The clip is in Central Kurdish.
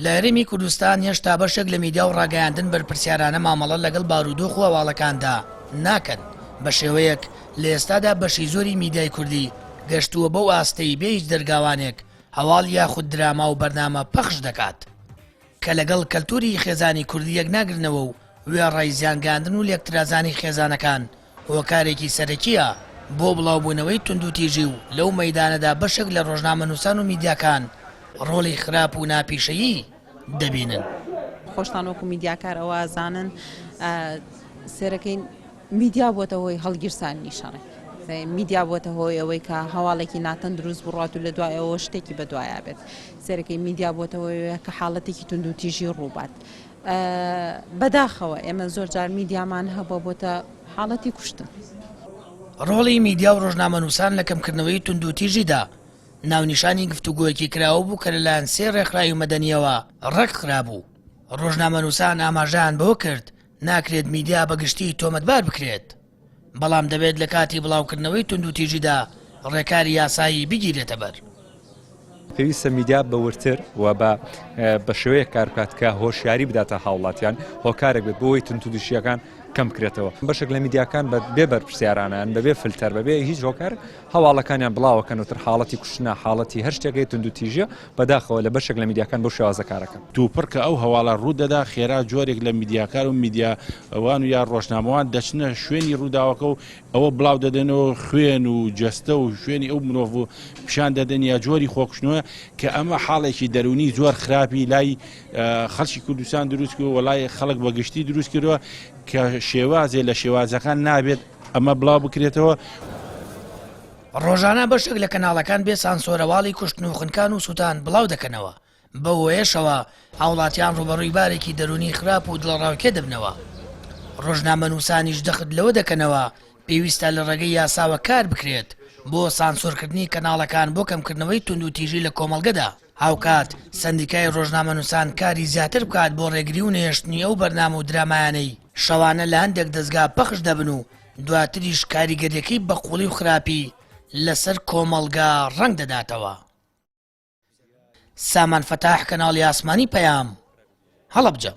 لە هەرێمی کوردستان هێشتا بەشێک لە میدیا و ڕاگەیاندن بەرپرسیارانە مامەڵە لەگەڵ بارودۆخ و هەواڵەکاندا ناکەن، بە شێوەیەک لە ئێستادا بەشی زۆری میدیای کوردی گەشتووە بەو ئاستەی بێ هیچ دەرگاوانێک هەواڵ یاخود دراما و بەرنامە پەخش دەکات کە لەگەڵ کەلتوری خێزانی کوردی یەکناگرنەوە و وێڕای زیانگەیاندن و لێکترازانی خێزانەکان هۆکارێکی سەرەکییە بۆ بڵاوبوونەوەی توندوتیژی و لەو مەیدانەدا بەشێک لە ڕۆژنامەنووسان و میدیاکان ڕۆڵی خراپ و ناپیشەیی دەبینن. خۆشتان وەکو میدیاکار ئەوە ئەزانن سێرەکەین میدیا بۆتە هۆی هەڵگیرسانی شەڕێک میدیا بۆتە هۆی ئەوەی کە هەواڵێکی ناتەندروست بڕات و لە دوای ئەوە شتێکی بەدوایا بێت سێرەکەی میدیا بۆتە هۆی کە حاڵەتێکی توندوتیژی ڕووبات بەداخەوە ئێمە زۆر جار میدیامان هەبووە بۆتە حاڵەتی کوشتن. ڕۆڵی میدیا و ڕۆژنامەنووسان لە کەمکردنەوەی توندوتیژیدا ناونیشانی گفتوگۆیەکی کراوە بوو کە لەلایەن سێ ڕێکخراوی مەدەنییەوە ڕێکخرابوو. ڕۆژنامەنووسان ئاماژەیان بەوە کرد ناکرێت میدیا بە گشتی تۆمەتبار بکرێت، بەڵام دەبێت لە کاتی بڵاوکردنەوەی توندوتیژیدا ڕێکاری یاسایی بگیرێتەبەر. پێویستە میدیا بە وردتر و بە بە شێوەیەک کار بکات کە هۆشیاری بداتە هاوڵاتیان، هۆکارێک بێت بۆ ئەوەی توندوتیژییەکان کەم بکرێتەوە. بەشێک لە میدیاکان بە بێ بەرپرسیارانە یان بەبێ فلتەر بەبێ هیچ هۆکار هەواڵەکانیان بڵاوەکەن و تر حاڵەتی کوشتنە حاڵەتی هەر شتێک هەیە توندوتیژیە بەداخەوە لە بەشێک لە میدیاکان بەو شێوازە کارەکەن. کتوپڕ کە ئەو هەواڵە ڕوو دەدا خێرا جۆرێک لە میدیاکار و میدیاوان و یا ڕۆژنامەوان دەچنە شوێنی ڕووداوەکە و ئەوە بڵاو دەدەنەوە خوێن و جەستە و شوێنی ئەو مرۆڤ و پیشان دەدەن یا جۆری خۆکوشتنەوە کە ئەمە حاڵێکی دەروونی زۆر خراپی لای خەڵکی کوردستان دروست کردووە لای خەڵک بە گشتی دروست کردووە کە شێوازێ لە شێوازەکان نابێت ئەمە بڵاو بکرێتەوە. ڕۆژانە بەشێک لە کەناڵەکان بێ سانسۆرەواڵی کوشتن و خنکان و سوتان بڵاو دەکەنەوە، بەو هۆیەشەوە هاوڵاتیان ڕووبەڕووی بارێکی دەروونی خراپ و دڵەڕاوکێ دەبنەوە. ڕۆژنامەنووسانیش جەخت لەوە دەکەنەوە، پێویستە لە ڕێگەی یاساوە کار بکرێت بۆ سانسۆرکردنی کەناڵەکان بۆ کەمکردنەوەی توندوتیژی لە کۆمەڵگەدا، هاوکات سەندیکای ڕۆژنامەنووسان کاری زیاتر بکات بۆ ڕێگری و نەهێشتنی ئەو بەرنامە و درامایانەی شەوانە لە هەندێک دەزگا پەخش دەبن و دواتریش کاریگەریەکەی بە قوڵی و خراپی لەسەر کۆمەڵگا ڕەنگ دەداتەوە. سامان فەتاح کەناڵی ئاسمانی پەیام، هەڵەبجە.